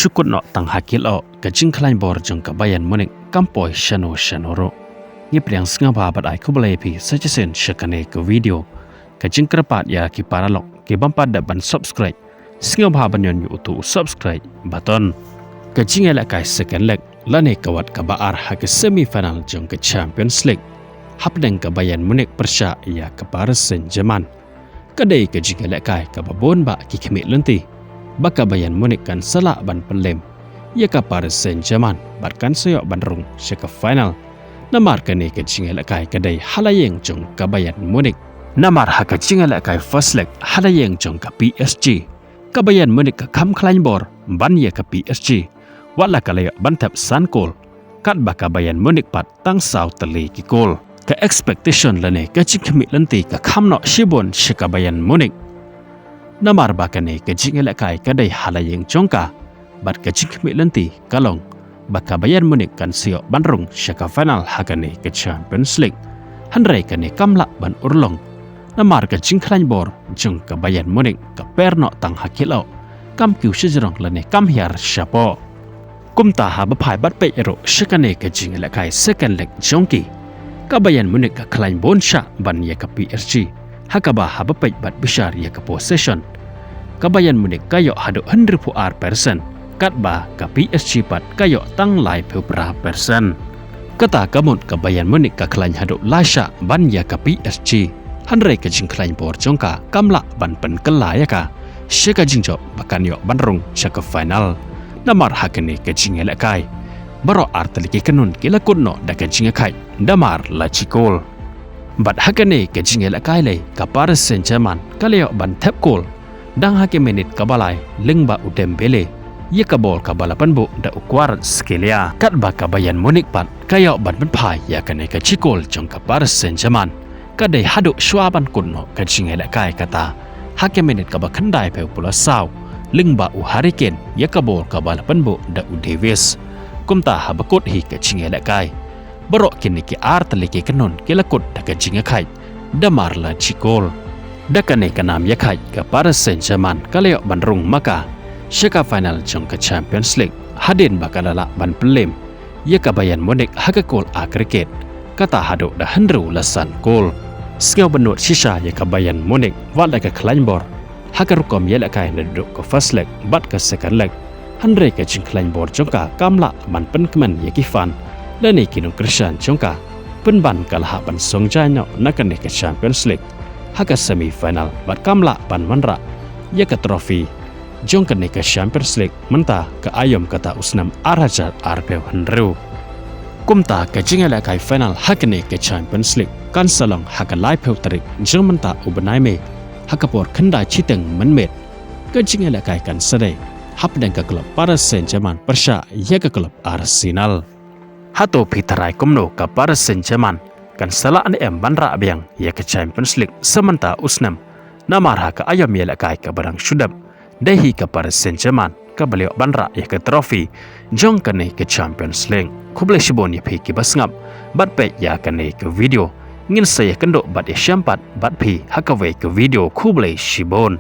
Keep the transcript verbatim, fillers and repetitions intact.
Shu kut noh tang ha ki lyoh, ka jingkhlaiñ bor jong ka Bayern Munich kam poi shano shano ruh. Ngi pdiang sngewbha bad ai khublei ïa phi sa shisien sha kane ka video. Ka jingkyrpad ïa ki paralok ki bym pat dep ban subscribe, sngewbha ban ñion ïa uto u subscribe button. Ka jingïalehkai second leg lane ka wat kaba ar ha ka semi final jong ka Champions League hapdeng ka Bayern Munich pyrshah ïa ka Paris Saint-Germain. Ka dei ka jingïalehkai kaba bun bah ki khmih lynti ba ka Bayern Munich kan sa lah ban pynlem ïa ka Paris Saint-Germain bad kan sa ïoh ban rung sha ka final. Namar kane ka jingïalehkai ka dei ha la ïing jong ka Bayern Munich. Namar ha ka jingïalehkai first leg ha la ïing jong ka P S G, ka Bayern Munich ka kham khlaiñ bor ban ïa ka P S G, wat la ka la ïoh ban thep san kol, katba ka Bayern Munich pat tang saw tylli ki kol. Ka expectation lane ka jingkhmih lynti ka kham noh shibun sha ka Bayern Munich. Namar ba kane ka jingïalehkai ka dei ha la ïing jong ka, bad ka jingkhmih lynti ka long ba ka Bayern Munich kan sa ïoh ban rung sha ka final ha kane ka Champions League. Hynrei kane kam lah ban urlong. Namar ka jingkhlaiñ bor jong ka Bayern Munich ka per noh tang ha ki lyoh, kam kiew shajrong lane kam hiar shapoh. Kumta haba phai bad peit ruh sha kane ka jingïalehkai second leg jong ki, ka Bayern Munich ka khlaiñ bun shah ban ïa ka P S G. Ha kaba haba peit bad bishar ïa ka possession, ka Bayern Munich ka ïoh haduh hynriewphew ar percent, katba ka P S G pat ka ïoh tang laiphew phra percent. Kata ka mut ka Bayern Munich ka khlaiñ haduh lai shah ban ïa ka P S G. Hynrei ka jingkhlaiñ bor jong ka kam lah ban pynkylla ïa ka sha ka jingjop ba kan ïoh ban rung sha ka final. Namar ha kane ka jingïalehkai, baroh ar tylli ki kynhun ki la kut noh da ka jingïakhaid da mar la shi kol. Bad ha kane ka jingïalehkai lei ka Paris Saint-Germain ka la ïoh ban thep kol dang ha ka minit kaba lai lyngba u Dembele ïa ka bol kaba la pynbuh da u Kvaratskhelia. Katba ka Bayern Munich pat ka ïoh ban pynphai ïa kane ka shi kol jong ka Paris Saint-Germain ka dei haduh shuwa ban kut noh ka jingïalehkai, kata ha ka minit kaba khyndaiphew phew saw lyngba u Harry Kane ïa ka bol kaba la pynbuh da u Davies. Kumta haba kut hi ka jingïalehkai, baroh kine ki ar tylli ki kynhun ki la kut da ka jingïakhaid da mar la shi kol. Da kane ka nam ïakhaid ka Paris Saint-Germain ka la ïoh ban rung ma ka sha ka final jong ka Champions League hadien ba ka la lah ban pynlem ïa ka Bayern Munich ha ka kol aggregate, kata haduh da hynriew la san kol. Sngewbha nud shisha ïa ka Bayern Munich wat la ka khlaiñ bor ha ka rukom ïalehkai naduh ka first leg bad ka second leg. Hynrei ka jingkhlaiñ bor jong ka kam lah ban pynkmen ïa ki fan lane ki nongkyrshan jong ka, pynban ka la hap ban song jaiñ noh na kane ka Champions League ha ka semi final bad kam lah ban wanrah ïa ka trophy jong kane ka Champions League mynta ka aïom kata u snem ar hajar arphew hynriew. Kumta ka jingïalehkai final ha kane ka Champions League kan sa long ha ka laiphew tarik jong mynta u bnai May ha ka por khyndai shiteng mynmiet. Ka jingïalehkai kan sa dei hapdeng ka klub Paris Saint-Germain pyrshah ïa ka klub Arsenal. Hato phi tharai kumno ka Paris Saint-Germain kan sa lah ne em ban rah biang ïa ka Champions League sa mynta u snem? Namar ha ka aïom ïalehkai kaba dang shu dep, dei hi ka Paris Saint-Germain kaba la ïoh ban rah ïa ka trophy jong kane ka Champions League. Khublei shibun ïa phi kiba sngap bad peit ïa kane ka video. Ngin sa ïakynduh bad ïashem pat bad phi ha kawei ka video. Khublei shibun.